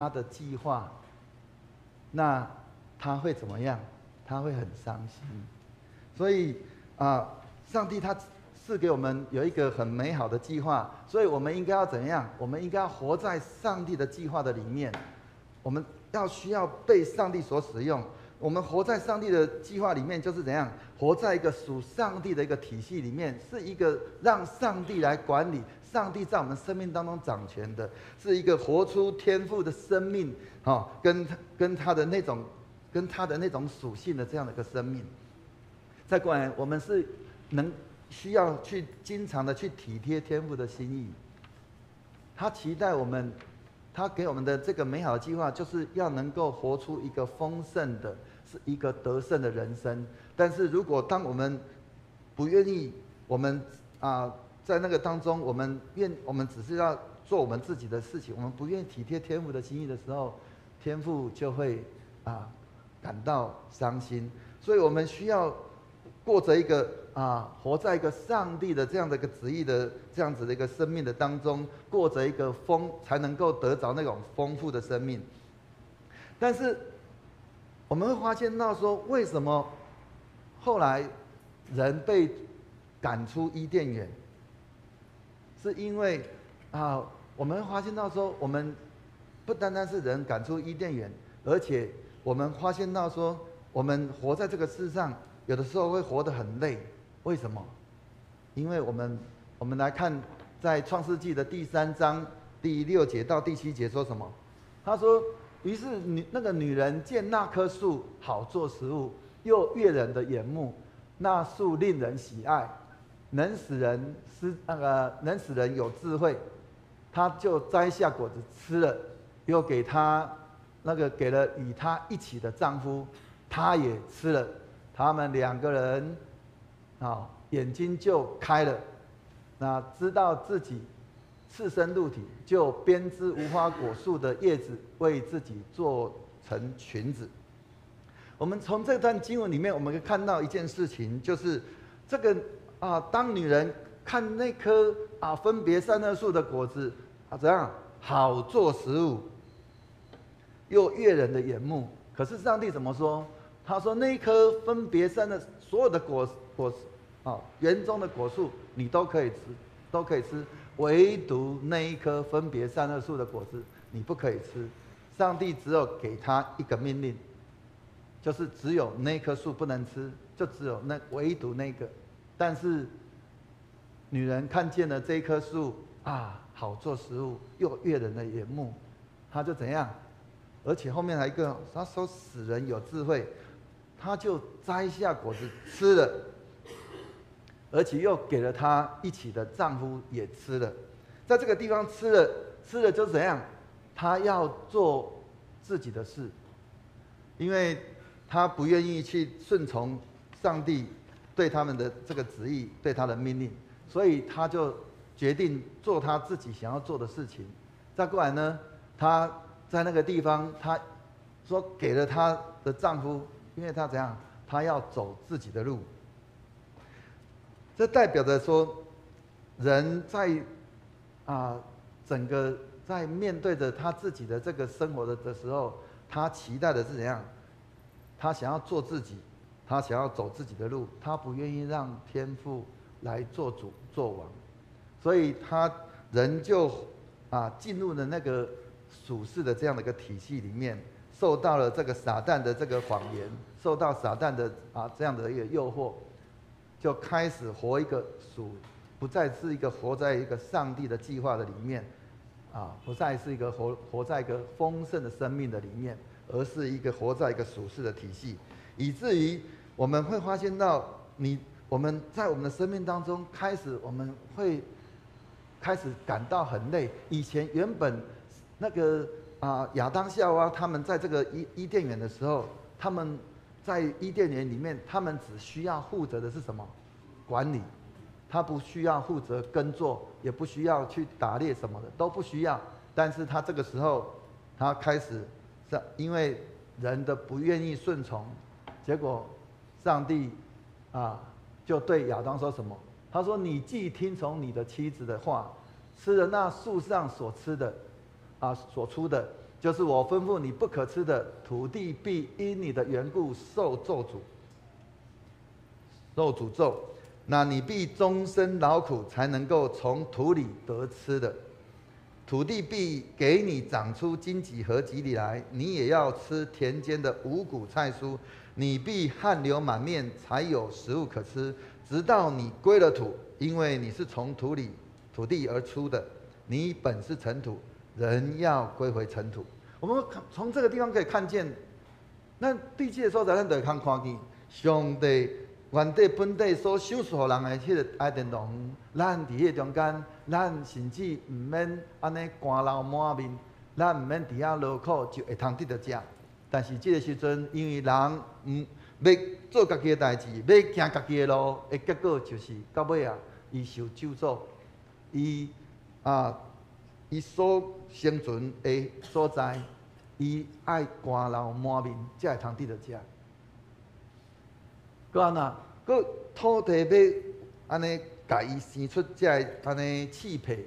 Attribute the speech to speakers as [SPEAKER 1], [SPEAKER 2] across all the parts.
[SPEAKER 1] 他的计划，那他会怎么样？他会很伤心。所以啊，上帝他赐给我们有一个很美好的计划，所以我们应该要怎样？我们应该要活在上帝的计划的里面。我们要需要被上帝所使用。我们活在上帝的计划里面，就是怎样？活在一个属上帝的一个体系里面，是一个让上帝来管理，上帝在我们生命当中掌权的，是一个活出天父的生命，哈，跟他的那种属性的这样的一个生命。再过来，我们是能需要去经常的去体贴天父的心意。他期待我们，他给我们的这个美好的计划，就是要能够活出一个丰盛的，是一个得胜的人生。但是如果当我们不愿意，我们在那个当中，我们只是要做我们自己的事情，我们不愿意体贴天父的心意的时候，天父就会感到伤心。所以我们需要过着一个活在一个上帝的这样的一个旨意的这样子的一个生命的当中，过着一个丰，才能够得着那种丰富的生命。但是我们会发现到说，为什么后来人被赶出伊甸园？是因为我们会发现到说，我们不单单是人赶出伊甸园，而且我们发现到说，我们活在这个世上，有的时候会活得很累。为什么？因为我们来看，在创世纪的第三章第六节到第七节说什么？他说：于是那个女人见那棵树好做食物，又悦人的眼目，那树令人喜爱，能使人有智慧，她就摘下果子吃了，又给了与她一起的丈夫，他也吃了。他们两个人眼睛就开了，那知道自己赤身露体，就编织无花果树的叶子为自己做成裙子。我们从这段经文里面，我们可以看到一件事情，就是这个当女人看那棵分别善恶树的果子怎样好做食物，又悦人的眼目。可是上帝怎么说？他说那棵分别善恶所有的果子园中的果树你都可以吃，都可以吃，唯独那一棵分别善恶树的果子你不可以吃。上帝只有给他一个命令，就是只有那棵树不能吃，就只有那唯独那个。但是女人看见了这棵树好做食物，又悦人的眼目，她就怎样？而且后面还一个，他说使人有智慧，她就摘下果子吃了，而且又给了她一起的丈夫也吃了。在这个地方吃了，吃了就怎样？她要做自己的事，因为她不愿意去顺从上帝对他们的这个旨意，对他的命令，所以她就决定做她自己想要做的事情。再过来呢，她在那个地方，她说给了她的丈夫，因为她怎样，她要走自己的路。这代表着说，人在整个在面对着他自己的这个生活的时候，他期待的是怎样？他想要做自己，他想要走自己的路，他不愿意让天父来做主做王，所以他人就进入了那个属世的这样的一个体系里面，受到了这个撒旦的这个谎言，受到撒旦的这样的一个诱惑，就开始活一个属，不再是一个活在一个上帝的计划的里面，不再是一个活在一个丰盛的生命的里面，而是一个活在一个属世的体系，以至于我们会发现到我们在我们的生命当中开始，我们会开始感到很累。以前原本那个亚当夏娃他们在这个伊甸园的时候，他们在伊甸园里面，他们只需要负责的是什么？管理。他不需要负责耕作，也不需要去打猎什么的，都不需要。但是他这个时候，他开始是因为人的不愿意顺从，结果上帝就对亚当说什么？他说：“你既听从你的妻子的话，吃了那树上所吃的，所出的，就是我吩咐你不可吃的，土地必因你的缘故受咒诅，受诅咒。那你必终身劳苦，才能够从土里得吃的。土地必给你长出荆棘和蒺藜来，你也要吃田间的五谷菜蔬。你必汗流满面，才有食物可吃，直到你归了土，因为你是从土里土地而出的，你本是尘土，仍要归回尘土。我们从这个地方可以看见，咱对这个所在，咱就会通看见上帝原底本底所賞賜予人的彼个伊甸乐园，咱佇彼个中間，咱甚至毋免按呢乾流滿面，咱毋免佇遐勞苦就會通得著食。但是這个時陣，因為人毋欲做家己的代誌，欲行家己的路，的結果就是到尾啊，伊受咒詛，伊所生存的所在，伊愛乾流滿面，才會通得著食。閣按怎？閣土地欲按呢共伊生出這个按呢刺皮，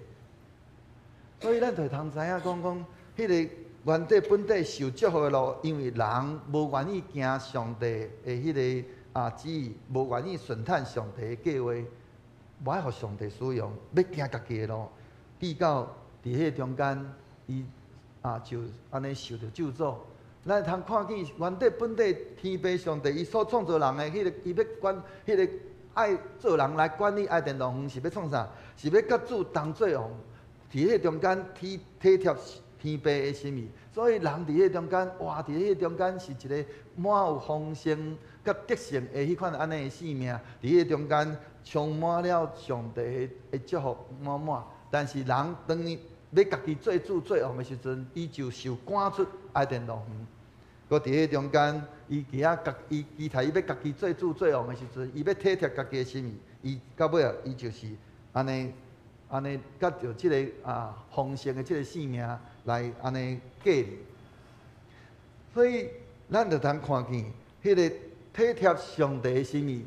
[SPEAKER 1] 所以咱就會通知影講講，彼个原底本底受祝福的路，因為人無願意行上帝的彼个旨意，無願意順趁上帝的計劃，無愛予上帝使用，欲行家己的路，直到佇彼个中間，伊就按呢受著咒詛。咱會通看見原底本底天父上帝伊所創造人的彼个，伊欲管彼个愛做人來管理伊甸樂園是欲創啥？是欲佮主同做王，佇彼个中間體貼天父的心意。所以人佇彼個中間，活佇彼個中間是一個滿有豐盛佮得勝的彼款按呢的生命。佇彼個中間充滿了上帝的祝福滿滿。但是人當伊欲家己做主做王的時陣，伊就受趕出伊甸樂園。閣佇彼個中間，伊其仔家伊期待伊欲家己做主做王的時陣，伊欲體貼家己的心意，伊到尾啊，伊就是按呢按呢，佮著這个豐盛的這个生命來按呢隔離。所以咱就通看見，彼个體貼上帝的心意，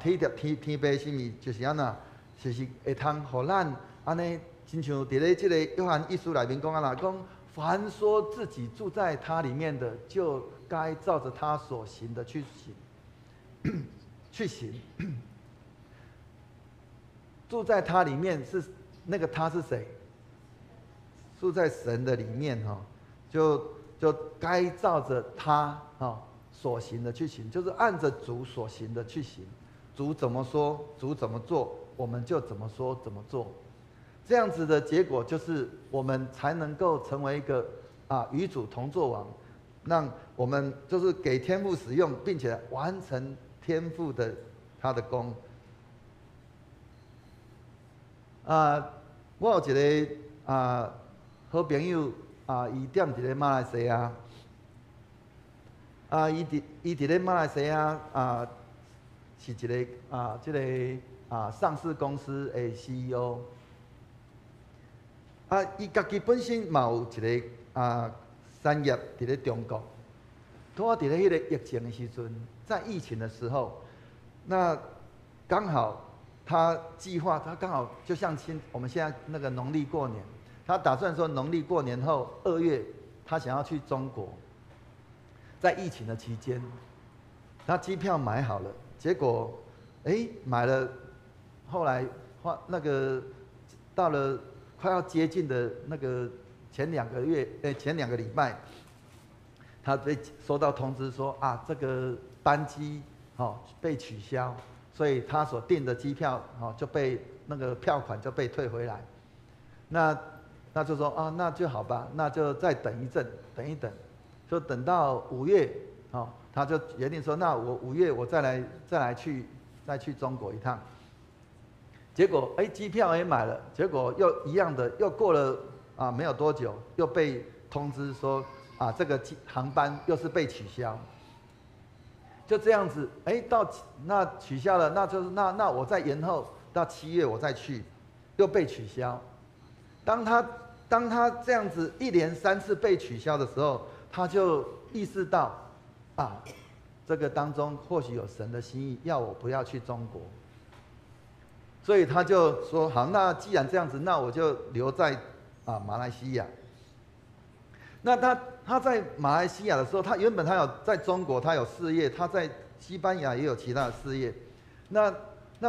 [SPEAKER 1] 體貼天父的心意，就是按怎，就是會通予咱按呢，親像佇咧這个約翰一書內面講按怎講，凡說自己住在他裡面的，就該照着他所行的去行，去行。住在他裡面是那個他是誰？住在神的裡面哈，就該照着他所行的去行，就是按着主所行的去行。主怎麼說，主怎麼做，我們就怎麼說怎麼做。這樣子的結果就是，我們才能夠成為一個與主同作王，讓我們就是給天父使用，並且完成天父的他的工。我有一個好朋友伊踮佇咧馬來西亞，伊佇咧馬來西亞是一個這个上市公司的 CEO。伊家己本身嘛有一个產業佇咧中國。拄好佇咧彼个疫情的時陣，在疫情的時候，那剛好他計劃，他剛好就像我們現在那個農曆過年，他打算說農曆過年後2月，他想要去中國。在疫情的期間，他機票買好了，結果，欸，買了，後來花那個到了快要接近的那個前2個月，前2個禮拜，他被收到通知說啊，這個班機被取消，所以他所訂的機票就被那個票款就被退回來。那就說啊，那就好吧，那就再等一陣，等一等，就等到五月，他就決定說，那我五月我再來去中國一趟。結果哎，機票也買了，結果又一樣的，又過了沒有多久，又被通知說啊，這個航班又是被取消。就這樣子，哎，到那取消了，那就是那我再延後到7月我再去，又被取消。當他這樣子一連三次被取消的時候，他就意識到啊，這個當中或許有神的心意，要我不要去中國。所以他就說：好，那既然這樣子，那我就留在馬來西亞。那他在马来西亚的时候，他原本他有在中国他有事业，他在西班牙也有其他的事业。那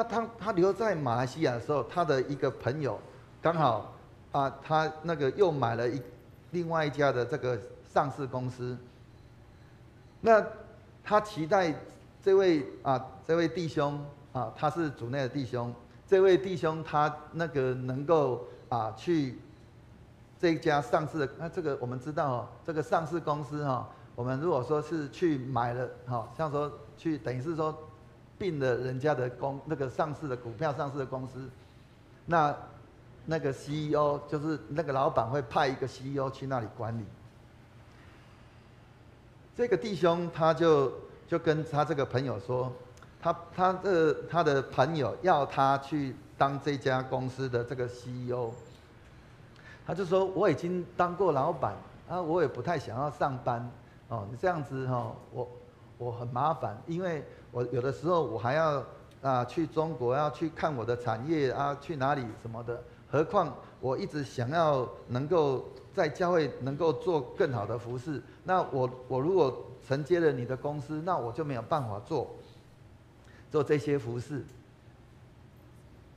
[SPEAKER 1] 他留在马来西亚的时候，他的一个朋友刚好啊，他那个又买了另外一家的这个上市公司。那他期待这位弟兄啊，他是主内的弟兄，这位弟兄他那个能够啊去这一家上市的，那这个我们知道哦，这个上市公司哈，我们如果说是去买了哈，像说去等于是说并了人家的那个上市的股票上市的公司，那个 CEO 就是那个老板会派一个 CEO 去那里管理。这个弟兄他就跟他这个朋友说，他的朋友要他去当这家公司的这个 CEO。他就说我已经当过老板啊，我也不太想要上班哦。你这样子哈，我很麻烦，因为我有的时候我还要啊去中国要去看我的产业啊，去哪里什么的。何况我一直想要能够在教会能够做更好的服侍，那我如果承接了你的公司，那我就没有办法做这些服侍。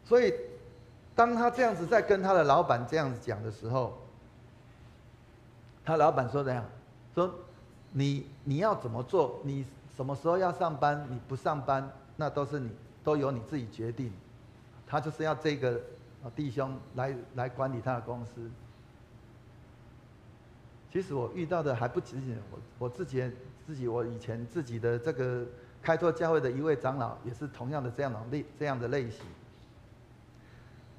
[SPEAKER 1] 所以，当他这样子在跟他的老板这样子讲的时候，他老板说怎样？说你要怎么做？你什么时候要上班？你不上班，那都是你都由你自己决定。他就是要这个弟兄来管理他的公司。其实我遇到的还不仅仅我自己，我以前自己的这个开拓教会的一位长老，也是同样的这样的类型。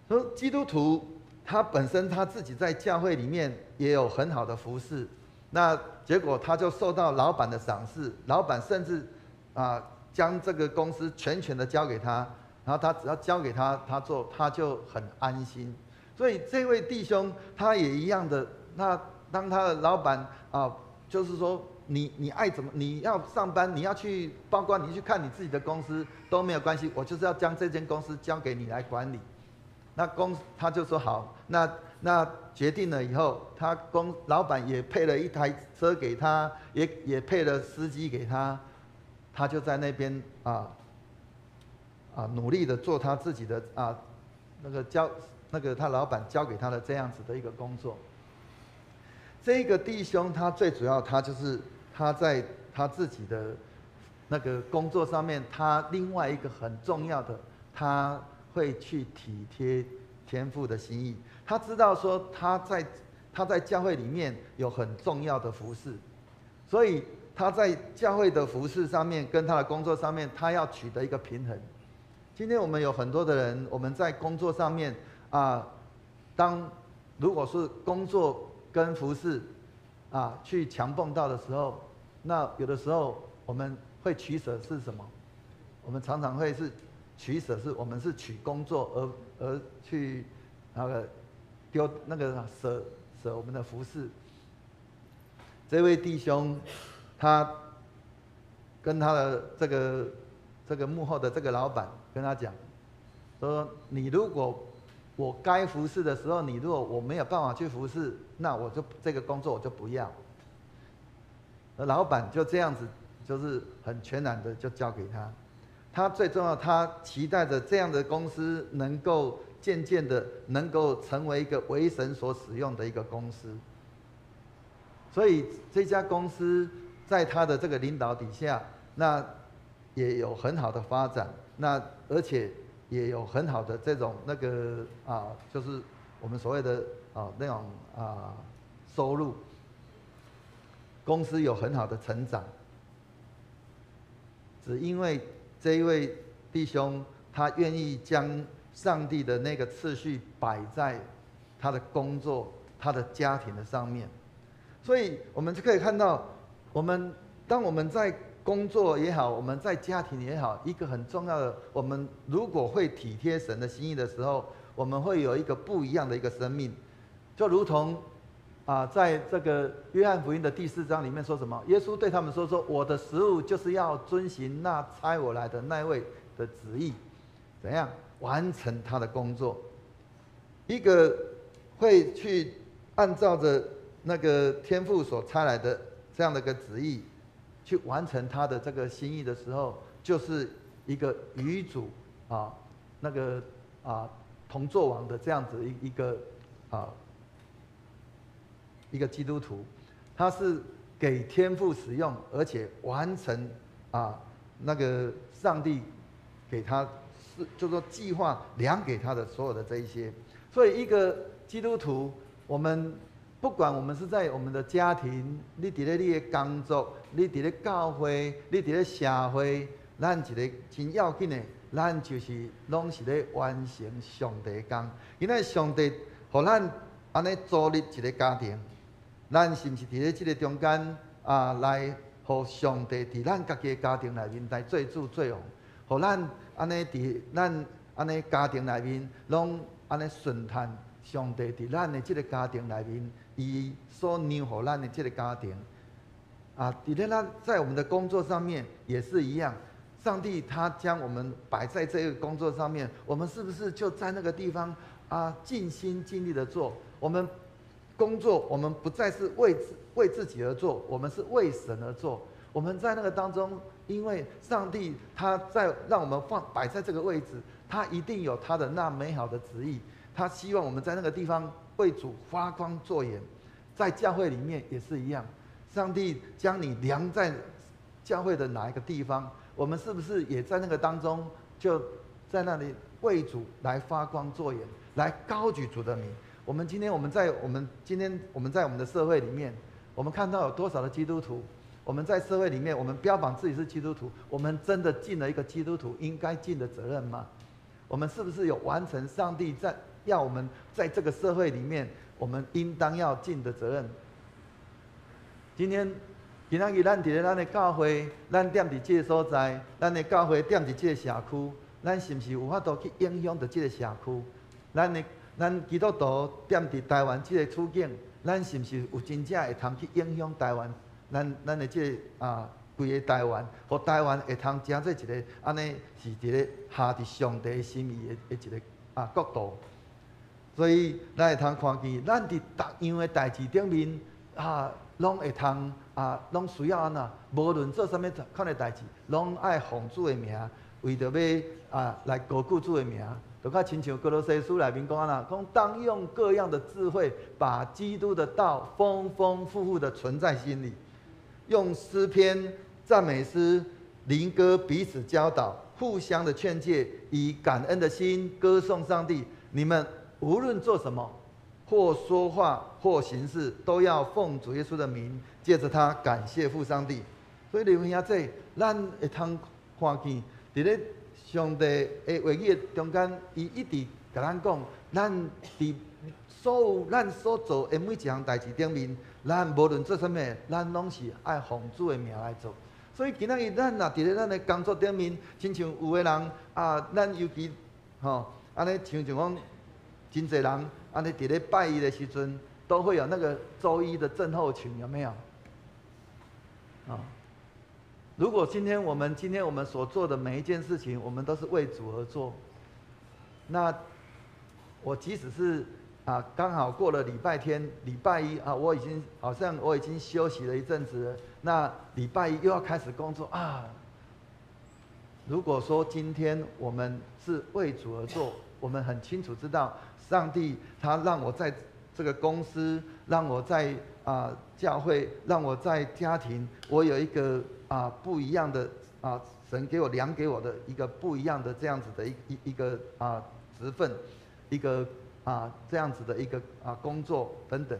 [SPEAKER 1] 说基督徒他本身他自己在教会里面也有很好的服侍，那结果他就受到老板的赏识，老板甚至啊将这个公司全权的交给他，然后他只要交给他，他做他就很安心。所以这位弟兄他也一样的，那当他的老板啊，就是说你爱怎么你要上班，你要去，包括你去看你自己的公司都没有关系，我就是要将这间公司交给你来管理。那他就说好，那决定了以后，他老板也配了一台车给他，也配了司机给他，他就在那边努力的做他自己的啊那个交那个他老板交给他的这样子的一个工作。这个弟兄他最主要他就是他在他自己的那个工作上面，他另外一个很重要的他会去体贴天父的心意，他知道说他在教会里面有很重要的服侍，所以他在教会的服侍上面跟他的工作上面，他要取得一个平衡。今天我们有很多的人，我们在工作上面啊，当如果是工作跟服侍啊去强碰到的时候，那有的时候我们会取舍是什么？我们常常会是取舍，是我们是取工作而去那个丢那个舍我们的服侍。这位弟兄，他跟他的这个幕后的这个老板跟他讲，说你如果我该服侍的时候，你如果我没有办法去服侍，那我就这个工作我就不要。那老板就这样子，就是很全然的就交给他。他最重要，他期待着这样的公司能够渐渐的能够成为一个为神所使用的一个公司。所以这家公司在他的这个领导底下，那也有很好的发展，那而且也有很好的这种那个啊，就是我们所谓的啊那种啊收入，公司有很好的成长，只因为这一位弟兄他愿意将上帝的那个次序摆在他的工作、他的家庭的上面，所以我们就可以看到，当我们在工作也好，我们在家庭也好，一个很重要的，我们如果会体贴神的心意的时候，我们会有一个不一样的一个生命，就如同啊，在这个约翰福音的第四章里面说什么？耶稣对他们说：“说我的食物就是要遵行那差我来的那位的旨意，怎样完成他的工作。”一个会去按照着那个天父所差来的这样的一个旨意，去完成他的这个心意的时候，就是一个与主啊那个啊同作王的这样子一个基督徒，他是给天父使用，而且完成啊那个上帝给他是就说计划量给他的所有的这一些。所以一个基督徒，我们不管我们是在我们的家庭，你伫咧你的工作，你伫咧教会，你伫咧社会，咱一个真要紧的，咱就是攏是咧完成上帝的工。今仔上帝予咱按呢组立一个家庭，咱是毋是伫咧這个中间啊，來予上帝伫咱家己的家庭內面來做主做王，予咱按呢伫咱按呢家庭內面，攏按呢順趁上帝伫咱的這个家庭內面，伊所讓予咱的這个家庭啊，佇咧咱在我們的工作上面也是一樣，上帝他將我們擺在這個工作上面，我們是不是就在那個地方啊，盡心盡力的做？我們工作，我們不再是為自己而做，我們是為神而做。我們在那個當中，因為上帝他在讓我們放擺在這個位置，他一定有他的那美好的旨意。他希望我們在那個地方為主發光作鹽，在教會裡面也是一樣。上帝將你量在教會的哪一個地方，我們是不是也在那個當中，就在那裡為主來發光作鹽，來高舉主的名？我們今天我們在我們今天我們在我們的社會裡面，我們看到有多少的基督徒？我們在社會裡面，我們標榜自己是基督徒，我們真的盡了一個基督徒應該盡的責任嗎？我們是不是有完成上帝在要我們在這個社會裡面，我們應當要盡的責任？今天，今仔日咱佇咧咱的教會，咱踮佇這個所在，咱的教會踮佇這個社區，咱是毋是有法度去影響著這個社區？咱的咱基督徒踮佇台灣這個處境，咱是毋是有真正會通去影響台灣？咱的這個啊，規个台灣，予台灣會通成做一個按呢是一個合佇上帝心意的一個啊國度。所以咱會通看見，咱佇逐樣的代誌頂面啊，攏會通啊，攏需要按怎？無論做啥物款的代誌，攏愛奉主的名，為著欲啊來高舉主的名。就較親像歌羅西書內面講按怎，講當用各樣的智慧，把基督的道豐豐富富的存在心裡，用詩篇、讚美詩、靈歌彼此教導，互相的勸誡，以感恩的心歌頌上帝。你們無論做什麼，或說話或行事，都要奉主耶穌的名，借著他感謝父上帝。所以，弟兄姊妹，咱會通看見，佇咧上帝的話語的中間，伊一直共咱講，咱佇所有咱所做的每一項代誌頂面，咱無論做啥物，咱攏是愛奉主的名來做。所以今仔日咱若佇咧咱的工作頂面，親像有的人啊，咱尤其吼，按呢像像講，真濟人按呢佇咧拜一的時陣，都會有那個週一的症候群，有沒有？啊？如果今天我們所做的每一件事情，我們都是為主而做，那我即使是啊剛好過了禮拜天、禮拜一啊，我已經好像我已經休息了一陣子了，那禮拜一又要開始工作啊。如果說今天我們是為主而做，我們很清楚知道上帝他讓我在這個公司，讓我在啊教會，讓我在家庭，我有一個啊不一樣的啊神給我量給我的一個不一樣的這樣子的一個啊職分，一個啊這樣子的一個啊工作等等，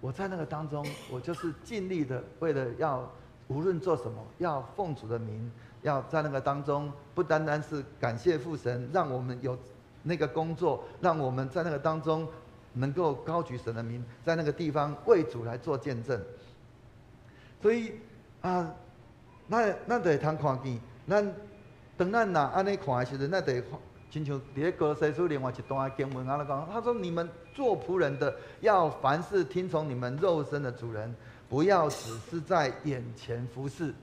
[SPEAKER 1] 我在那個當中，我就是盡力的，為了要無論做什麼，要奉主的名，要在那個當中，不單單是感謝父神，讓我們有那個工作，讓我們在那個當中能夠高舉神的名，在那個地方為主來做見證。所以啊，咱就會通看見，咱當咱若按呢看的時陣，咱就會親像佇咧歌羅西書另外一段經文按呢講，他說：你們做僕人的，要凡事聽從你們肉身的主人，不要只是在眼前服侍，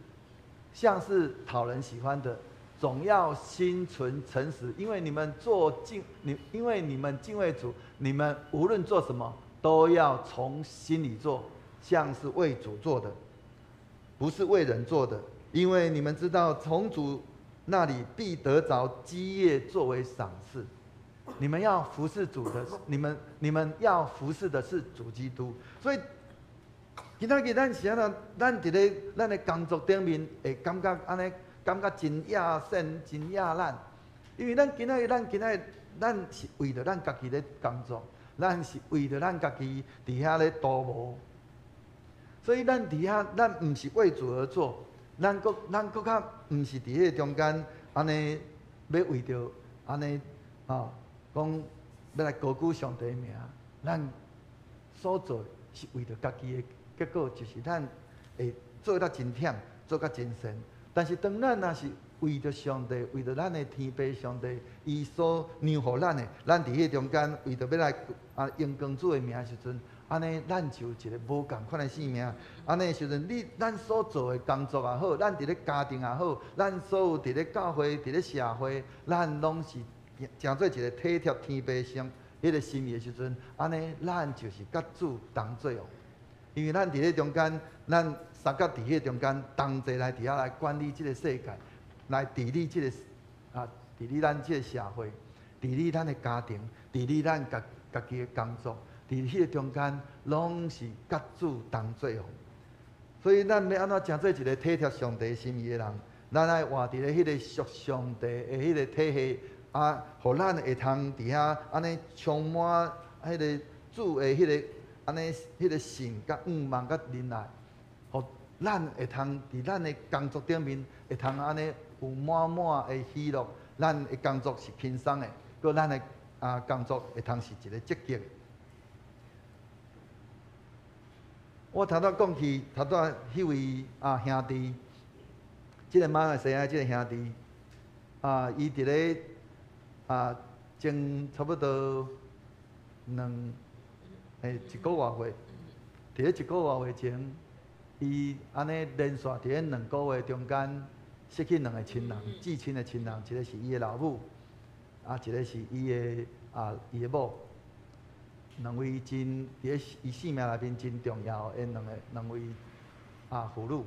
[SPEAKER 1] 像是討人喜歡的，總要心存誠實，因為你們做敬你，因為你們敬畏主，你們無論做什麼，都要從心裡做，像是為主做的，不是為人做的。因為你們知道，從主那裡必得著基業作為賞賜。你們要服侍主的，你們要服侍的是主基督。所以，今仔日咱是按怎？咱佇咧咱的工作頂面會感覺按呢，感覺真野性、真野懶。因為咱今仔日咱是為著咱家己咧工作，咱是為著咱家己佇遐咧圖謀。所以咱佇遐，咱毋是為主而做，咱閣較毋是佇彼個中間按呢，欲為著按呢啊，講欲來高舉上帝名。咱所做是為著家己的結果，就是咱會做得真忝，做甲真神。但是當咱若是為著上帝，為著咱的天父上帝，伊所讓予咱的，咱佇彼個中間為著欲來啊榮光主的名的時陣，按呢咱就有一個無仝款的生命。按呢時陣，咱所做的工作也好，咱佇咧家庭也好，咱所有佇咧教會、佇咧社會，咱攏是成做一個體貼天父上彼個心意的時陣，按呢咱就是佮主同做王。因為咱佇咧中間，咱相佮佇彼個中間同齊來佇遐來管理這個世界，來治理這個啊，治理咱這個社會，治理咱的家庭，治理咱家家己的工作，佇彼個中間攏是佮主同做王。所以咱欲按怎成做一個體貼上帝心意的人？咱愛活佇咧彼個屬上帝的彼個體系啊，予咱會通佇遐按呢充滿彼個主的彼個按呢彼個信佮向望佮忍耐，予咱會通佇咱的工作頂面會通按呢有滿滿的喜樂。咱的工作是輕鬆的，閣咱的啊工作會通是一個積極的。我頭拄講起頭拄彼位啊兄弟，這個馬來西亞這個兄弟啊，伊佇咧啊前差不多兩欸一個外月，佇咧一個外月前，伊按呢連續佇咧2個月中間失去兩个親人，至親的親人，一個是伊的老母，啊，一個是伊的某，兩位真佇咧伊生命內面真重要的兩位啊婦女。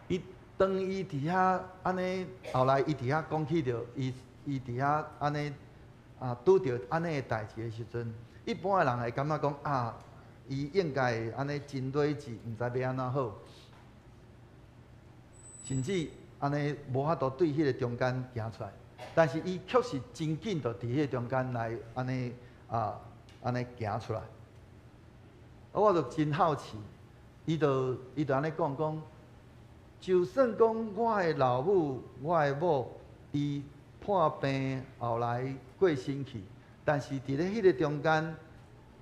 [SPEAKER 1] 伊當伊佇遐按呢，後來伊佇遐講起著，伊佇遐按呢啊拄著按呢的代誌的時陣，一般的人會感覺講啊，伊應該會按呢真理智，毋知欲按怎好，甚至按呢無法度對彼個中間行出來。但是伊卻是真緊就佇彼個中間來按呢啊按呢行出來。我就真好奇，伊就按呢講講，就算講我的老母、我的某，伊破病後來過身去，但是佇咧彼個中間，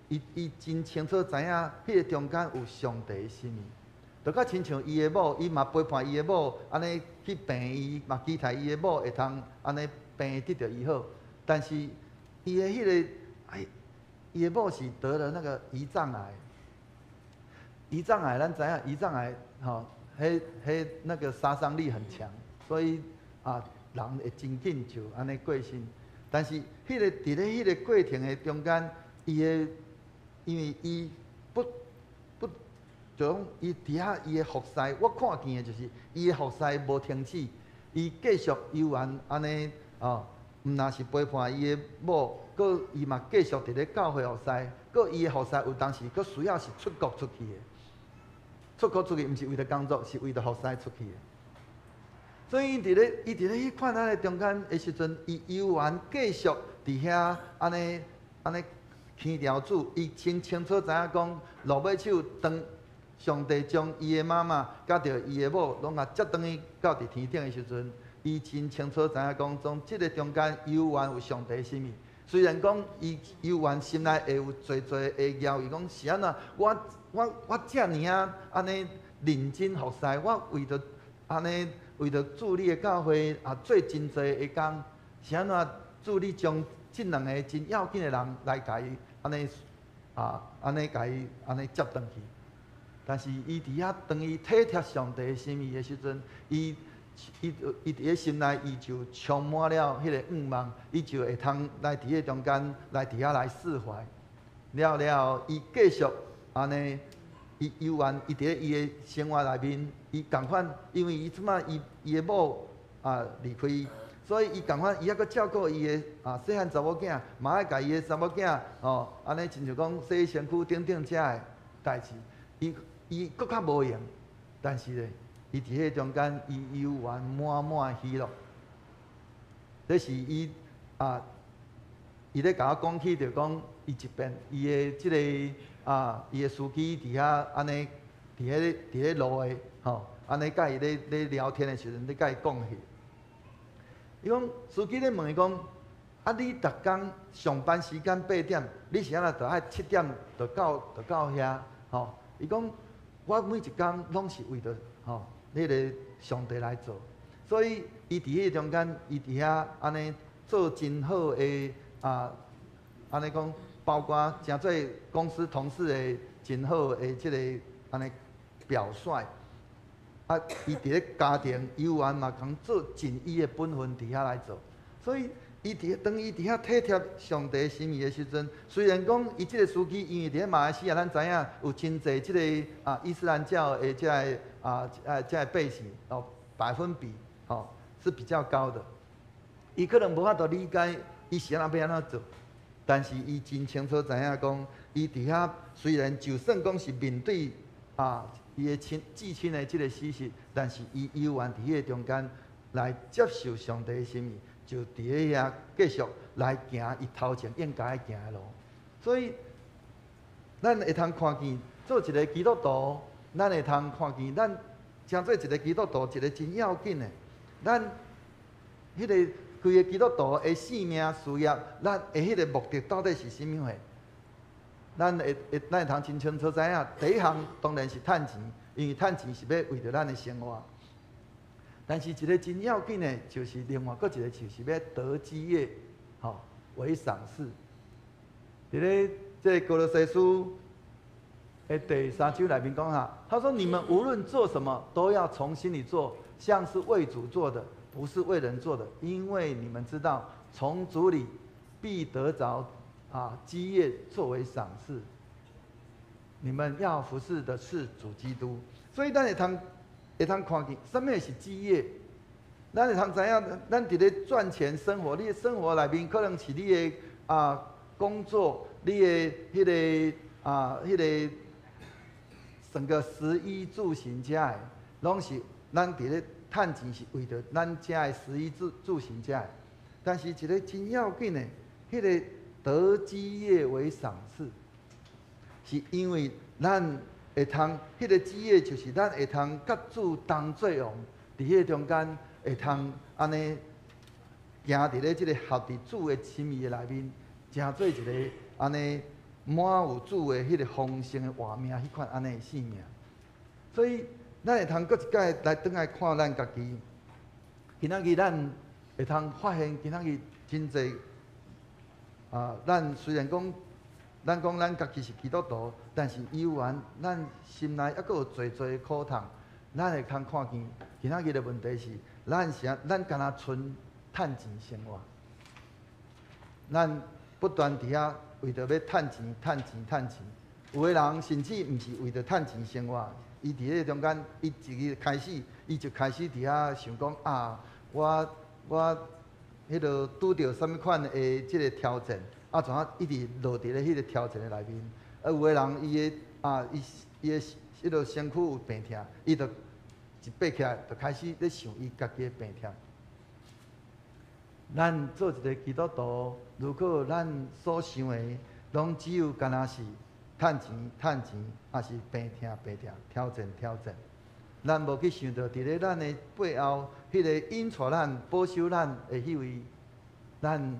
[SPEAKER 1] 伊真清楚知影，彼個中間有上帝的心意。就較親像伊的某，伊嘛陪伴伊的某，按呢去病院，嘛期待伊的某會通按呢病得著醫好。但是伊的彼個，哎，伊的某是得了那個胰臟癌。胰臟癌，咱知影，胰臟癌吼，彼彼那個殺傷力很強，所以啊，人會真緊就按呢過身。但是彼個佇咧彼個過程的中間，伊的因為伊不不就講伊佇遐伊的服侍，我看見的就是伊的服侍無停止，伊繼續猶原按呢哦，毋但是陪伴伊的某，閣伊嘛繼續佇咧教會服侍，閣伊的服侍有當時閣需要是出國出去的，出國出去毋是為著工作，是為著服侍出去的。所以伊佇咧彼款仔的中間的時陣，伊猶原繼續佇遐按呢按呢牽牢主，伊真清楚知影講，落尾手當上帝將伊的媽媽佮著伊的某攏共接轉去到佇天頂的時陣，伊真清楚知影講，從這个中間猶原有上帝的心意。雖然講伊猶原心內會有濟濟的猶豫，講是按怎？我遮爾仔按呢認真服侍，我為著按呢為著主你的教會啊做真濟的工，是按怎？主你將這兩个真要緊的人來共伊按呢啊按呢共伊按呢接轉去。但是伊佇遐當伊體貼上帝的心意的時陣，伊佇咧心內，伊就充滿了彼個向望，伊就會通來佇彼個中間來佇遐來釋懷。了了，伊繼續按呢，伊猶原伊佇咧伊的生活內面，伊仝款，因為伊這擺伊伊的某啊離開，所以伊仝款，伊猶閣照顧伊的啊細漢查某囝，嘛愛共伊的查某囝吼，按呢親像講洗身軀等等遮的代誌，伊伊閣較無閒，但是咧，伊佇彼中間，伊猶原滿滿喜樂。這是伊啊，伊咧共我講起，就講伊一遍，伊的這个啊，伊的司機佇遐按呢，佇彼个佇咧路的吼，按呢佮伊咧咧聊天的時陣，咧佮伊講起。伊講司機咧問伊講：啊，你逐工上班時間8點，你是按怎著愛7點就到就到遐？吼，伊講我每一工攏是為著吼，彼个上帝來做，所以伊佇彼個中間，伊佇遐按呢做真好的啊，按呢講，包括誠做公司同事的真好的這個按呢表率。啊，伊佇咧家庭猶原嘛，通做盡伊的本分佇遐來做，所以伊佇當伊佇遐體貼上帝心意的時陣，雖然講伊這個司機因為佇咧馬來西亞，咱知影有真濟這个啊伊斯蘭教的這个啊啊這个百姓哦百分比哦是比較高的，伊可能無法度理解伊是按怎欲按怎做，但是伊真清楚知影講，伊佇遐雖然就算講是面對啊伊的親至親的這个事實，但是伊猶原佇彼个中間來接受上帝的心意，就佇咧遐繼續來行伊頭前應該行的路。所以，咱會通看見做一个基督徒，咱會通看見咱成做一个基督徒，一個真要緊的。咱彼个規个基督徒的性命事業，咱的彼个目的到底是啥物貨？咱會會咱會通真清楚知影，第一項當然是趁錢，因為趁錢是欲為著咱的生活。但是一个真要緊的，就是另外閣一個，就是欲得基業，吼為賞賜。佇咧這个歌羅西書的第三章內面講哈，他說：你們無論做什麼，都要從心裡做，像是為主做的，不是為人做的，因為你們知道，從主裡必得着啊基業作為賞賜。你們要服侍的是主基督，所以咱會通會通看見，啥物是基業？咱會通知影，咱佇咧賺錢生活，你的生活內面可能是你的啊工作，你的彼个啊彼个整個食衣住行遮的，攏是咱佇咧趁錢是為著咱遮的食衣住住行遮的。但是一个真要緊的，彼个得基業為賞賜，是因為咱會通彼个基業，就是咱會通佮主同做王，佇彼個中間會通按呢行佇咧這个合佇主的心意的內面，成做一个按呢滿有主的彼个豐盛的活命，彼款按呢的生命。所以，咱會通閣一擺來轉來看咱家己。今仔日咱會通發現，今仔日真濟啊，咱雖然講，咱講咱家己是基督徒，但是猶原咱心內猶閣有濟濟的苦痛。咱會通看見，今仔日的問題是，咱是咱敢若賰趁錢生活，咱不斷佇遐為著欲趁錢、趁錢、趁錢。有的人甚至毋是為著趁錢生活，伊佇彼个中間，伊一個開始，伊就開始佇遐想講啊，我我彼个拄著啥物款的這个挑戰，啊，怎啊一直落佇咧彼个挑戰的內面。啊，有的人伊的啊，伊伊的彼个身軀有病痛，伊就一爬起來就開始咧想伊家己的病痛。咱做一个基督徒，如果咱所想的攏只有干焦是趁錢、趁錢，抑是病痛、病痛、挑戰、挑戰，咱無去想著佇咧咱的背後，彼个引帶咱、保守咱的彼位，咱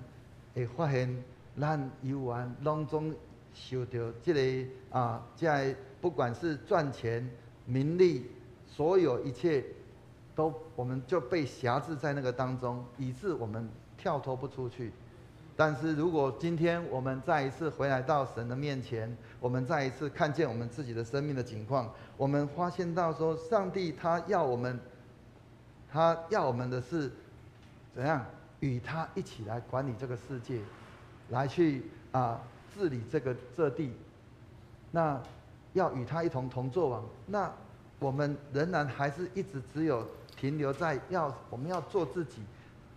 [SPEAKER 1] 會發現咱猶原攏總受著這个啊，這个不管是賺錢、名利，所有一切，都我們就被轄制在那個當中，以致我們跳脫不出去。但是如果今天我們再一次回來到神的面前，我們再一次看見我們自己的生命的景況，我們發現到說，上帝他要我們，他要我們的是怎樣與他一起來管理這個世界，來去啊治理這地，那要與他一同同作王。那我們仍然還是一直只有停留在要我們要做自己，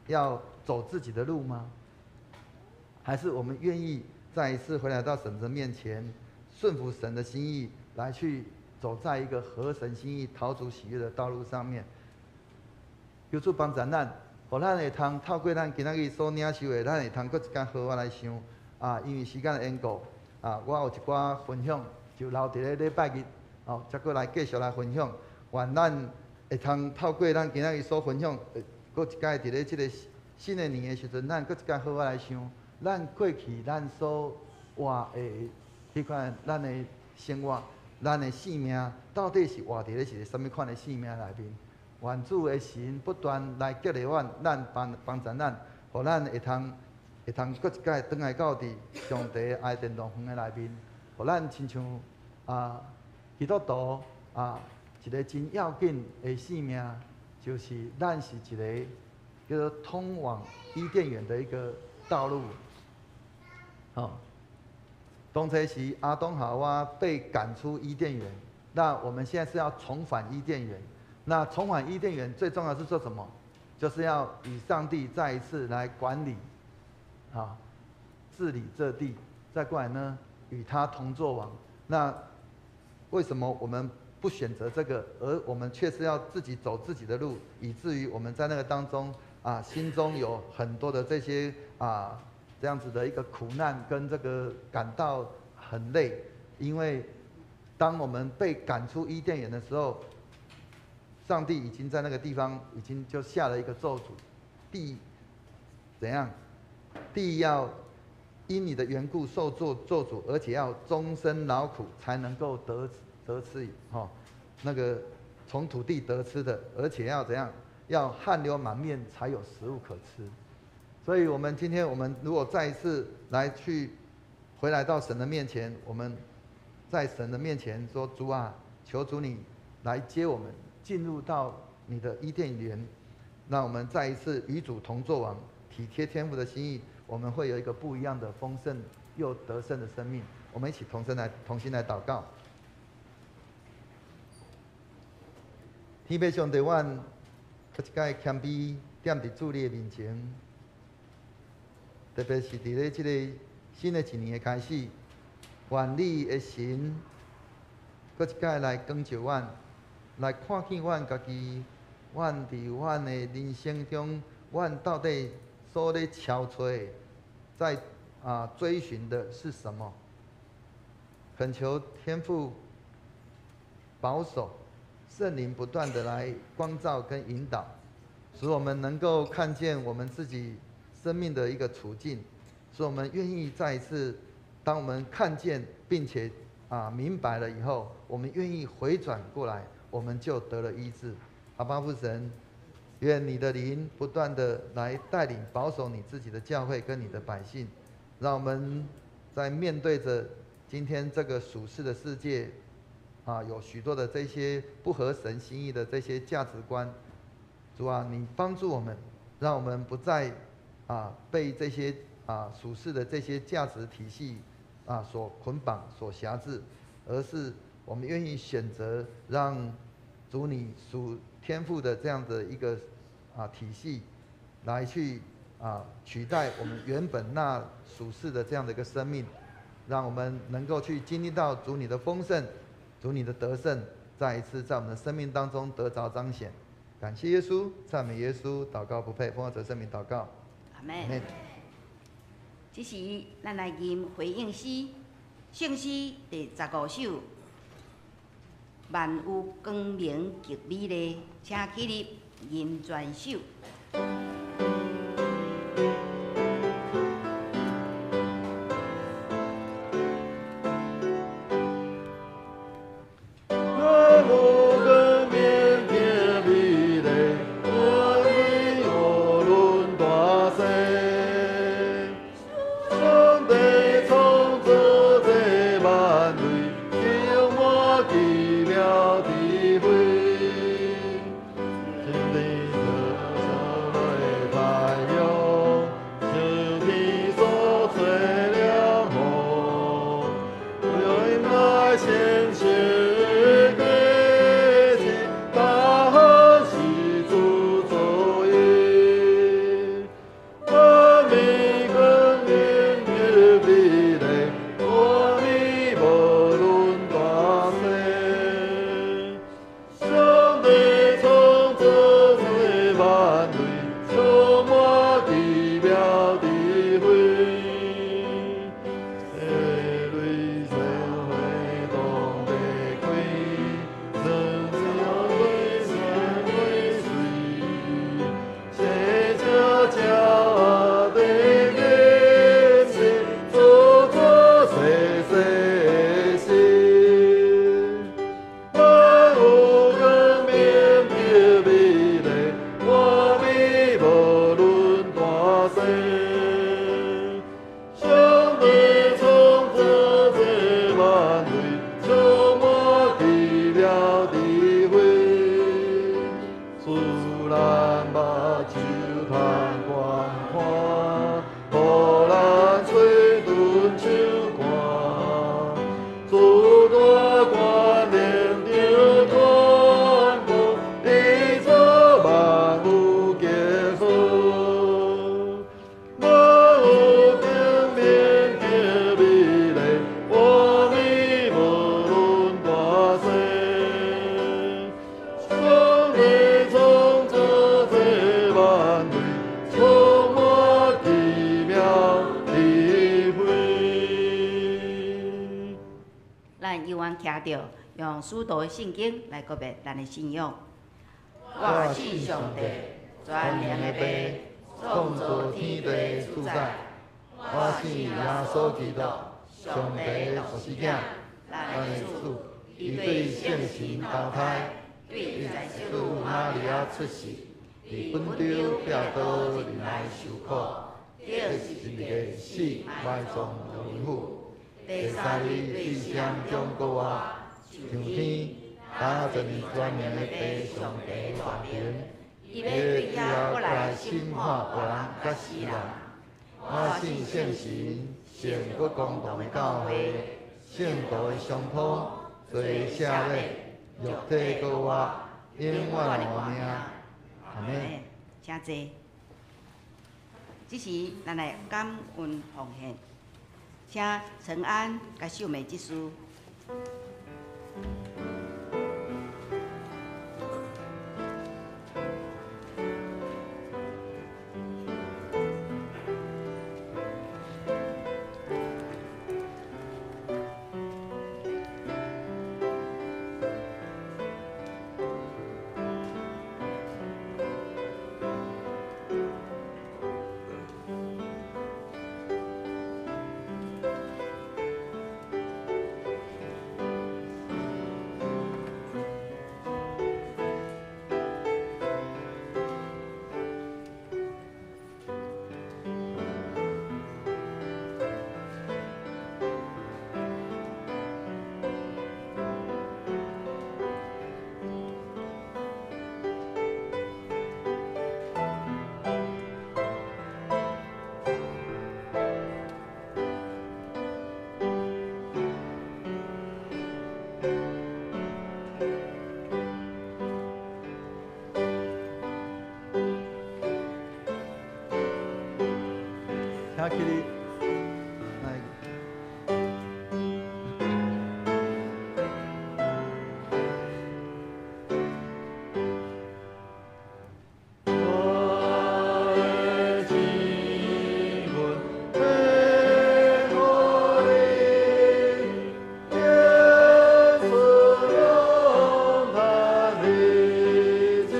[SPEAKER 1] 要走自己的路嗎？還是我們願意再一次回來到神的面前，順服神的心意，來去走在一個合神心意、討主喜悅的道路上面？求主幫助咱，予咱會通透過咱今仔日所領受的，咱會通閣一工好好來想啊！因為時間的緣故啊，我有一寡分享就留佇咧禮拜日哦，才閣來繼續來分享。願咱會通透過咱今仔日所分享，閣一擺佇咧這個新的年的時陣，咱閣一擺好好來想，咱過去咱所活的彼款咱的生活，咱的性命到底是活佇咧一個啥物款的性命內面？願主的神不斷來激勵阮，咱幫幫助咱，予咱會通閣一擺轉來到佇上帝愛殿樂園的內面，予咱親像啊基督徒啊一個真要緊的性命，就是咱是一個叫做通往伊甸園的一個道路。好，當初時亞當夏娃被趕出伊甸園，那我們現在是要重返伊甸園。那重返伊甸園最重要是做什麼？就是要與上帝再一次來管理，啊，治理這地，再過來呢，與他同作王。那為什麼我們不選擇這個，而我們卻是要自己走自己的路，以至於我們在那個當中啊，心中有很多的這些啊這樣子的一個苦難，跟這個感到很累。因為當我們被趕出伊甸園的時候，上帝已經在那個地方已經就下了一個咒詛，地怎樣？地要因你的緣故受咒詛，而且要終身勞苦才能夠得吃哈，那個從土地得吃的，而且要怎樣？要汗流滿面才有食物可吃。所以，我們今天我們如果再一次來去回來到神的面前，我們在神的面前說：主啊，求主你來接我們進入到你的伊甸園，讓我們再一次與主同作王，體貼天父的心意，我們會有一個不一樣的豐盛又得勝的生命。我們一起同心來禱告。天父上帝，阮閣一擺謙卑踮佇主你的面前，特別是佇咧這個新的一年的開始，願你的神閣一擺來光照阮，來看見阮家己，阮佇阮的人生中，阮到底所咧敲揣的，在追尋的是什麼？懇求天父保守，聖靈不斷的來光照跟引導，使我們能夠看見我們自己生命的一個處境，使我們願意再一次，當我們看見並且明白了以後，我們願意回轉過來，我們就得了醫治。阿爸父神，願你的靈不斷的來帶領保守你自己的教會跟你的百姓，讓我們在面對着今天這個屬世的世界，有許多的這些不合神心意的這些價值觀，主啊，你幫助我們，讓我們不再被這些屬世的這些價值體系所捆綁、所轄制，而是我們願意選擇讓主你屬天父的這樣的一個體系，來去取代我們原本那屬世的這樣的一個生命，讓我們能夠去經歷到主你的豐盛，主你的得勝，再一次在我們的生命當中得著彰顯。感謝耶穌，讚美耶穌，禱告不配，奉主聖名禱告。
[SPEAKER 2] 阿們。這時，咱來吟回應詩，聖詩第15首。萬有光明極美麗，請起立吟全首。
[SPEAKER 1] 智慧。
[SPEAKER 2] 行著，用使徒的圣经来告别咱的信仰。我信上帝，全能的父，
[SPEAKER 1] 创造天地主宰。我信耶稣基督，上帝的独生囝，咱的主，伊对圣神投胎，对圣母玛利亚出世，伫本丢彼拉多忍耐受苦，钉十字架死，埋葬入坟。第三日对死人中复活，上天，搭坐全能的父上帝大能，
[SPEAKER 2] 伊欲对遐阁来
[SPEAKER 1] 审判活人佮死人。我信圣神，圣阁公同的教会，圣徒的相通，罪赦免，肉体复活，永远活命。阿门。
[SPEAKER 2] 请坐。这时，咱来感恩奉献。请陈安佮秀美执事。
[SPEAKER 1] 请起立。来。我的经文赐予你，耶稣用他的旨意，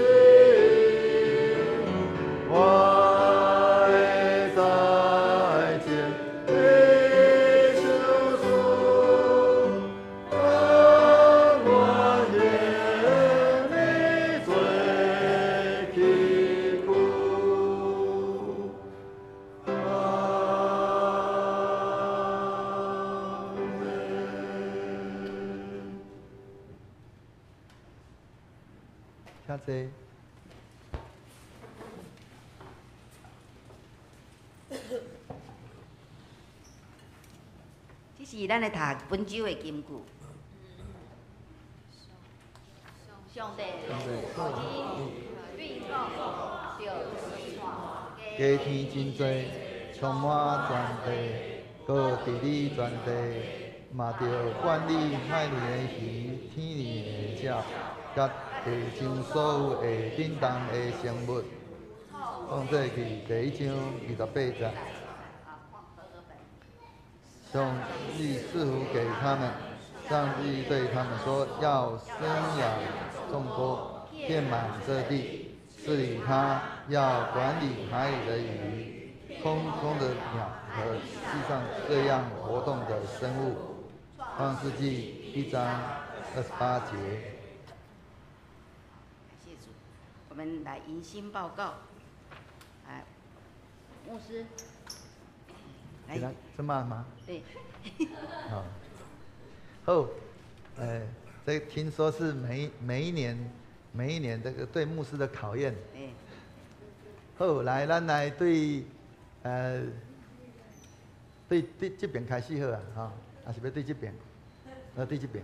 [SPEAKER 1] 我的在前的手术，当我愿你做崎岖。阿门。请坐。
[SPEAKER 2] 这是咱来读本周的金句。上帝对讲，
[SPEAKER 1] 家天真济，充满全地，阁治理全地，嘛著管理海里的鱼、天里的鸟，佮地上所有会振动的生物。创世记第1章28节。上帝赐福给他们，上帝对他们说：“要生养众多，遍满这地，治理它，要管理海里的鱼、空中的鸟和地上各样活动的生物。”创世记1章28节。
[SPEAKER 2] 感谢主，我们来迎新报告。来，牧师，来，
[SPEAKER 1] 这么吗？
[SPEAKER 2] 对。
[SPEAKER 1] 好，好，这听说是每一年这个对牧师的考验。好，来，咱来对这边开始好啊，吼，还是欲对这边？对这边。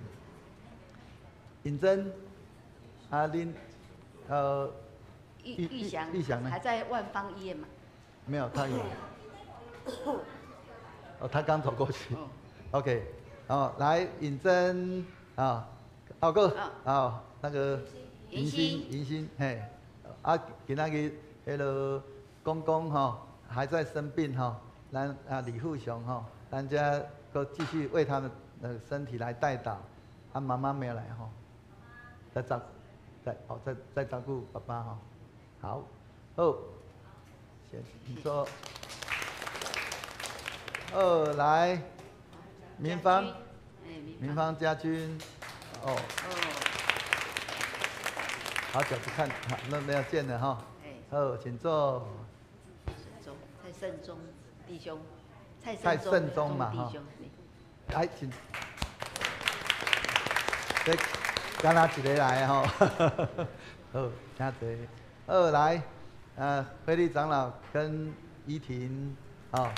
[SPEAKER 1] 尹真，啊，恁，
[SPEAKER 2] 玉玉祥，
[SPEAKER 1] 玉祥呢？
[SPEAKER 2] 还在万芳医院吗？
[SPEAKER 1] 没有，他有。哦，他刚走过去。OK，哦，来，尹真，啊，好哥，啊，那个
[SPEAKER 2] 迎新，
[SPEAKER 1] 迎新，嘿，啊，今仔日彼个公公吼还在生病吼，咱啊李富雄吼，咱遮阁继续为他们的身体来代祷。啊，媽媽沒有來吼，在照，在哦，在照顧爸爸哈。好，好，先請坐。二來，明芳，明芳家軍，哦，好久不看，那沒有見了哈。好，請坐。
[SPEAKER 2] 蔡勝忠弟兄，
[SPEAKER 1] 蔡勝忠嘛哈。來，請。這敢若一个來吼，好，請坐。好，來，惠利長老跟怡婷，好。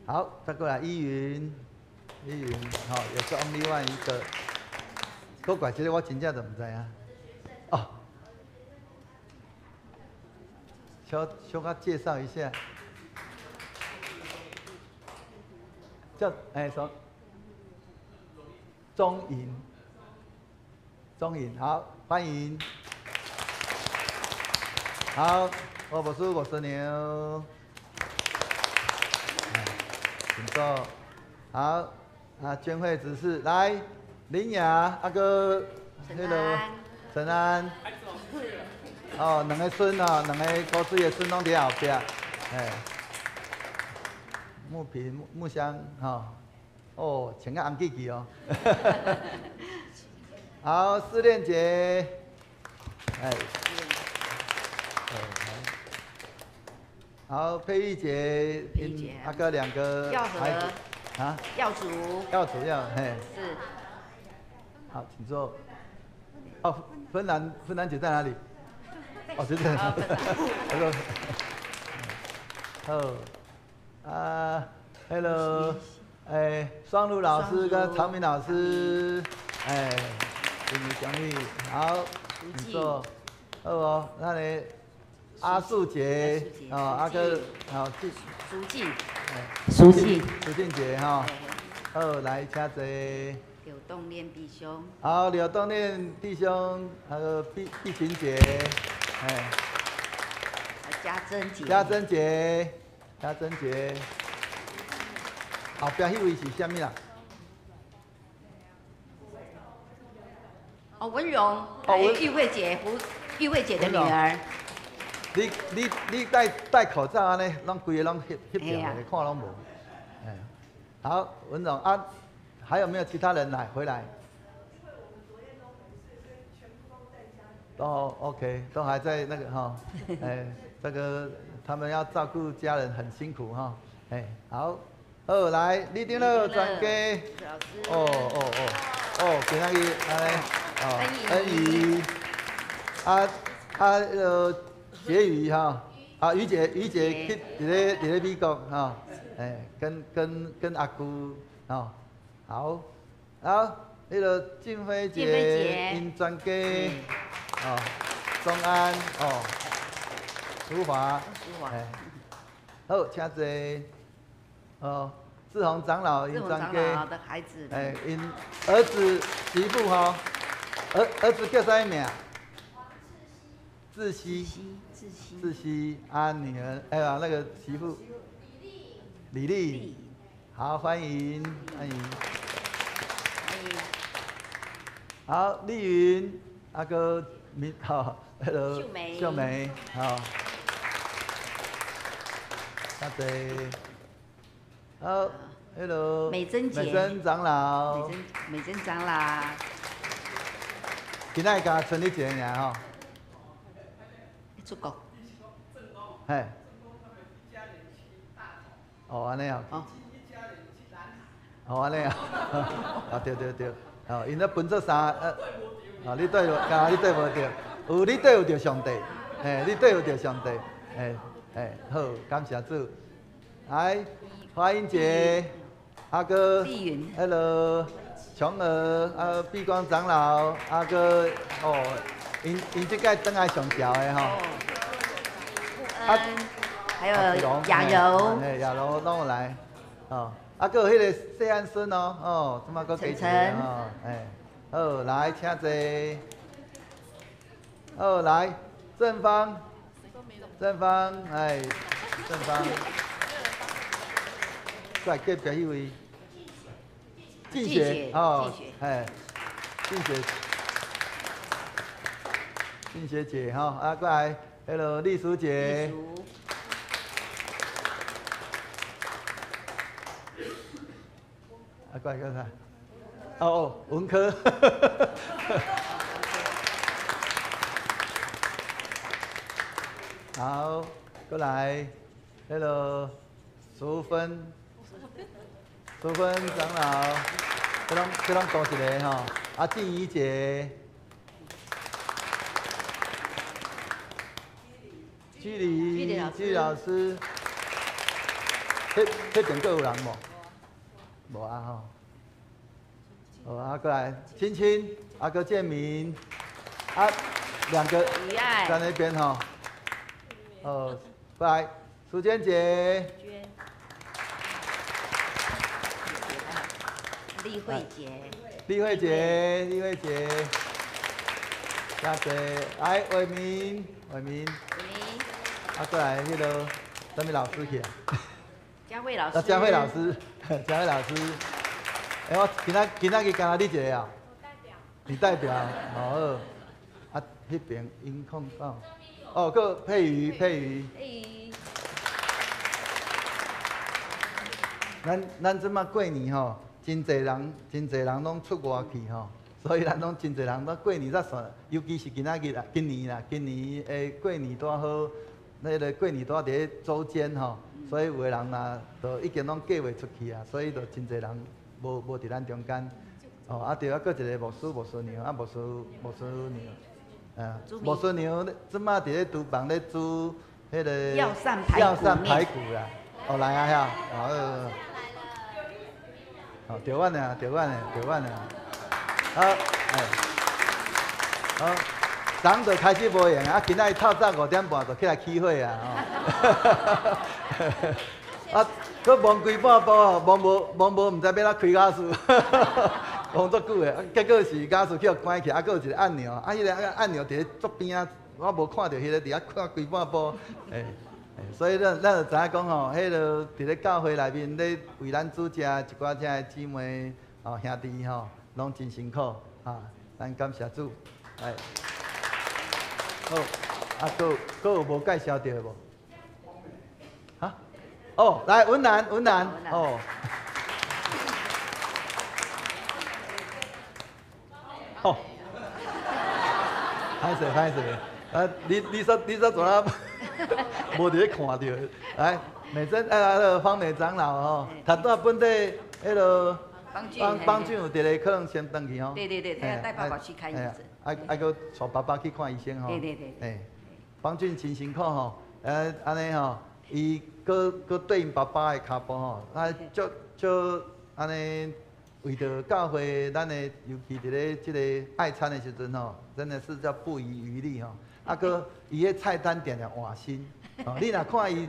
[SPEAKER 1] 好，再過來依雲，依雲，好，也是 only one 一個。閣怪這個我真正就毋知影。哦，小小可介紹一下。叫哎說，鍾穎，鍾穎，好，歡迎。好，我牧師，我是牛。請坐。好，啊，捐會執事來，林雅阿哥，
[SPEAKER 2] 陳安，
[SPEAKER 1] 陳安。哦，兩個孫哦，兩個高水的孫攏佇後壁，哎。木平木香，哈，哦，穿個紅叽叽哦。好，思戀姐，哎，好，佩玉姐，阿哥兩個孩子，啊，
[SPEAKER 2] 耀祖，
[SPEAKER 1] 耀祖耀，嘿，
[SPEAKER 2] 是。
[SPEAKER 1] 好，請坐。哦，芬蘭，芬蘭姐在哪裡？哦，就在。好。啊，Hello，哎，雙茹老師跟長明老師，哎，給你獎勵，好，請坐，好哦，那你阿素姐，哦，阿哥，好，
[SPEAKER 2] 蘇靜，蘇靜，
[SPEAKER 1] 蘇靜姐哈，好，來，請坐。
[SPEAKER 2] 劉東練弟兄。
[SPEAKER 1] 好，劉東練弟兄，還有碧碧琴姐，哎，
[SPEAKER 2] 家珍姐。
[SPEAKER 1] 家珍姐。家珍姐，後壁彼位是啥物啦？
[SPEAKER 2] 哦，文榮，哦，玉慧姐，胡玉慧姐的女兒。
[SPEAKER 1] 你戴口罩按呢，攏規个攏翕翕掉，看攏無。哎，好，文榮啊，還有沒有其他人來回來？都 OK，都還在那個哈，哎，這個。他們要照顧家人很辛苦哈，哎，好，好來，李丁樂專家，哦哦哦，哦，今仔日按呢，哦，恩怡，啊啊，彼个杰宇哈，啊于姐于姐去佇咧美國哈，哎，跟阿姑哦，好，好，彼个靜飛姐，𪜶專家，哦，鍾安哦。淑華，哎，好，請坐。哦，志宏長老，𪜶專家，哎，𪜶兒子媳婦吼，兒子叫啥名？志熙。
[SPEAKER 2] 志熙。
[SPEAKER 1] 志熙，啊，女兒，哎呀，那個媳婦。李麗。好，歡迎，歡迎。
[SPEAKER 2] 歡迎。
[SPEAKER 1] 好，麗雲，阿哥，明，好，那個。
[SPEAKER 2] 秀梅。
[SPEAKER 1] 秀梅，好。阿姐，好，Hello，
[SPEAKER 2] 美珍姐，
[SPEAKER 1] 美珍長老，
[SPEAKER 2] 美珍長老，
[SPEAKER 1] 今仔日佮剩你一个爾吼，
[SPEAKER 2] 出國，
[SPEAKER 1] 嘿，哦，按呢哦，哦，按呢哦，啊對對對，哦，𪜶咧分做三，哦，你對，敢你對無著，有你對有著上帝，嘿，你對有著上帝，嘿。哎，好，感謝主。來，華英姐，阿哥，Hello，瓊兒，啊，碧光長老，阿哥，哦，𪜶這屆轉來上轎的吼。
[SPEAKER 2] 啊，還有雅柔，
[SPEAKER 1] 嘿，雅柔攏有來，哦，啊，閣有彼個謝安孫哦，哦，這馬閣加一個哦，哎，好，來，請坐。好，來，正方。正方，哎，正方，過來隔壁彼位，進雪哦，嘿，進雪，進雪姐吼，啊，過來，彼个麗淑姐，啊，過來過來，哦哦，文科，好，過來，彼个淑芬。淑芬長老，這攏同一个吼。啊，靜怡姐，居里，居里老師，彼邊閣有人無？無啊吼。好啊，過來，親親，阿哥建明，啊，兩個在那邊吼。哦，過來，淑娟姐。
[SPEAKER 2] 麗慧姐，
[SPEAKER 1] 麗慧姐，麗慧姐，謝謝。來，偉明，偉明，偉明，啊，過來，彼个啥物老師去啊？
[SPEAKER 2] 佳慧老師。
[SPEAKER 1] 啊，佳慧老師，佳慧老師。欸，我今仔日敢若你一个啊？你代表。哦，啊，彼邊音控到。哦，閣佩瑜，佩瑜。
[SPEAKER 2] 佩瑜。
[SPEAKER 1] 咱這擺過年吼。真濟人，真濟人攏出外去吼，所以咱攏真濟人攏過年才算，尤其是今仔日啦，今年啦，今年的過年拄好，那个過年拄伫咧周間吼，所以有的人若都已經攏計劃出去啊，所以就真濟人無佇咱中間。哦，啊對啊，閣一個牧師牧師娘，啊牧師牧師娘，啊牧師娘這擺佇咧廚房咧煮彼个
[SPEAKER 2] 藥膳
[SPEAKER 1] 排骨啦，哦來啊遐，哦。哦，對阮的，對阮的，對阮的，好，哎，好，昨就開始無閒，啊，今仔日透早5點半就起來起火啊，吼，啊，閣忙規半晡，忙無忙無，毋知欲按怎開瓦斯，忙足久的，啊，結果是瓦斯去予關起，啊，閣有一個按鈕，啊，彼个按鈕佇咧桌邊仔，我無看著彼个佇遐看規半晡，欸。所以咱就知影講吼，彼个佇咧教會內面咧為咱煮食一寡遮的姊妹哦兄弟吼，攏真辛苦啊！咱感謝主，來，好，啊，閣有無介紹著無？哈？哦，來文蘭，文蘭，哦，好，歹勢歹勢，啊，你說怎啊？無佇咧看著，來美珍，啊，彼个方美長老吼，頭拄仔本底彼个方方俊有佇咧，可能先轉去吼。
[SPEAKER 2] 對對對，他要帶爸爸去看醫生。
[SPEAKER 1] 愛閣帶爸爸去看醫生吼。
[SPEAKER 2] 對對對。
[SPEAKER 1] 欸，方俊真辛苦吼，按呢吼，伊閣對𪜶爸爸的跤步吼，啊，足足按呢為著教會，咱的尤其佇咧這個愛餐的時陣吼，真的是叫不遺餘力吼。啊，閣伊彼菜單定定換新，哦，你若看伊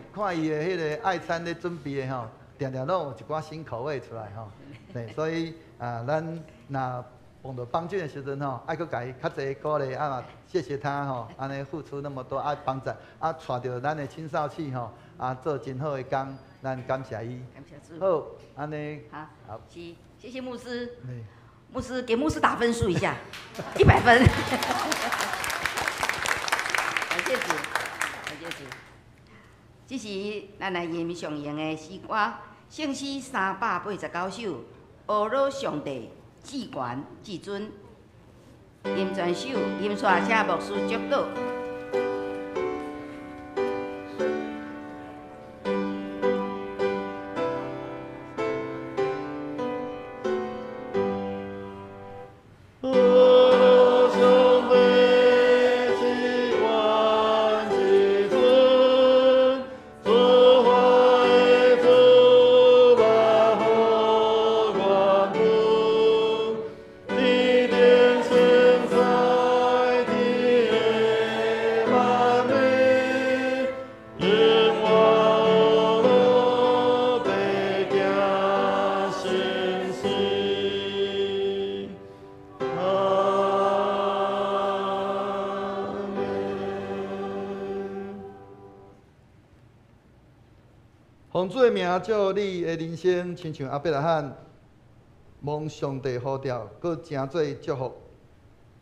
[SPEAKER 1] 的彼个愛餐咧準備的吼，定定攏有一寡新口味出來吼。對，所以啊，咱若碰著幫俊的時陣吼，愛閣共伊較濟鼓勵啊嘛，謝謝他吼，按呢付出那麼多啊幫助啊，帶著咱的青少去吼，啊做真好的工，咱感謝伊。
[SPEAKER 2] 感謝主。
[SPEAKER 1] 好，按呢。
[SPEAKER 2] 好。好。是，謝謝牧師。牧師給牧師打分數一下，100分。感謝主，感謝主。這時，咱來吟上用的詩歌，聖詩389首，阿羅上帝至懸至尊。吟全首，吟煞請牧師祝禱。
[SPEAKER 3] 天
[SPEAKER 1] 奉主的名祝福你的人生，親像亞伯拉罕蒙上帝呼召，閣成做祝福。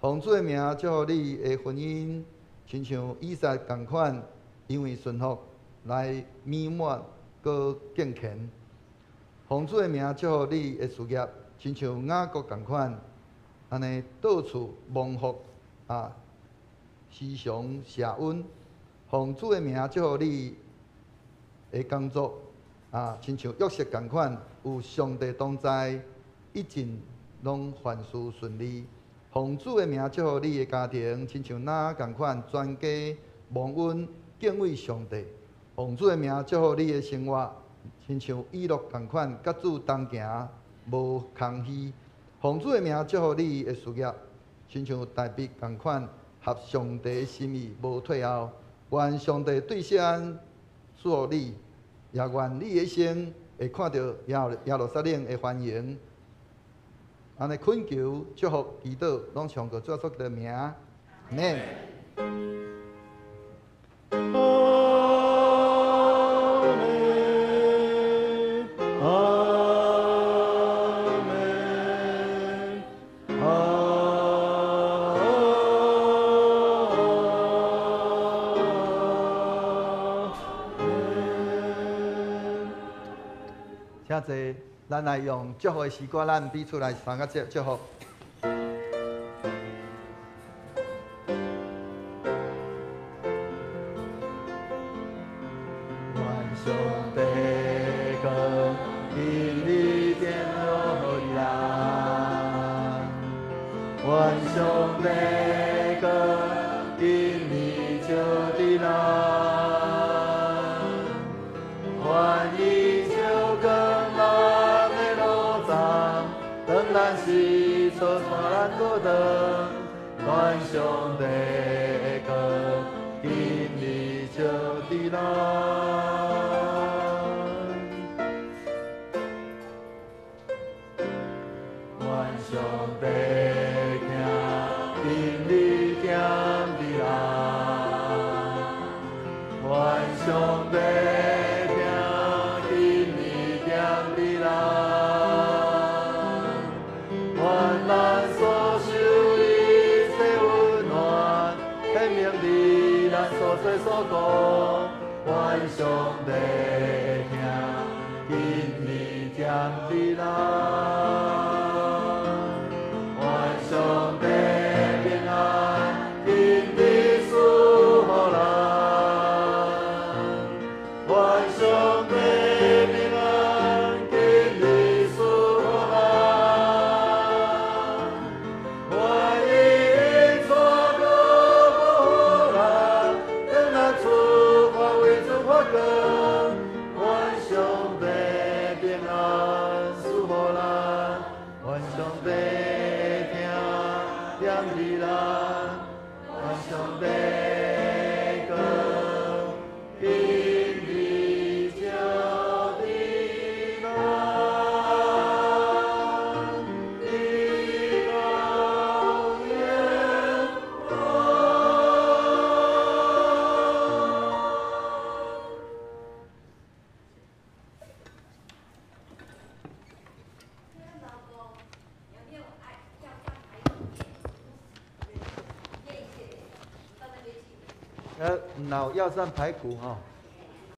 [SPEAKER 1] 奉主的名祝福你的婚姻，親像以撒仝款，因為順服來美滿閣敬虔。奉主的名祝福你的事業，親像雅各仝款，按呢到處蒙福啊，時常謝恩。奉主的名祝福你的工作啊，親像約瑟仝款，有上帝同在，一切攏凡事順利。奉主的名祝福你的家庭，親像挪亞仝款，全家蒙恩敬畏上帝。奉主的名祝福你的生活，親像以諾仝款，佮主同行，無空虛。奉主的名祝福你的事業，親像大衛仝款，合上帝的心意，無退後。願上帝對錫安賜予你，也願你的一生會看著耶路撒冷的繁榮。按呢懇求、祝福、祈禱，攏上過主耶穌的名，阿們。阿們，阿們，阿們。請坐，咱來用祝福的詩歌，咱彼此來相佮祝福。願上帝光今日點予咱，願上帝光今日照佇咱，願伊照光咱的路途，當咱失措帶咱倒轉，願上帝光今日照佇咱。願上帝疼今日踮佇咱，願上帝疼今日踮佇咱，願咱所受一切溫暖，顯明佇咱所說所講，願上帝疼今日踮佇咱。願上帝平安，今日賜予咱。願上帝平安，今日賜予咱。願伊帶光予咱，當咱出發為主發光。願上帝平安賜予咱，願上帝疼踮佇咱，願上帝光今日照佇咱，直到永遠。
[SPEAKER 2] 老公，有沒有愛要上排骨？念一些，到那邊去。
[SPEAKER 1] 若有藥膳排骨吼。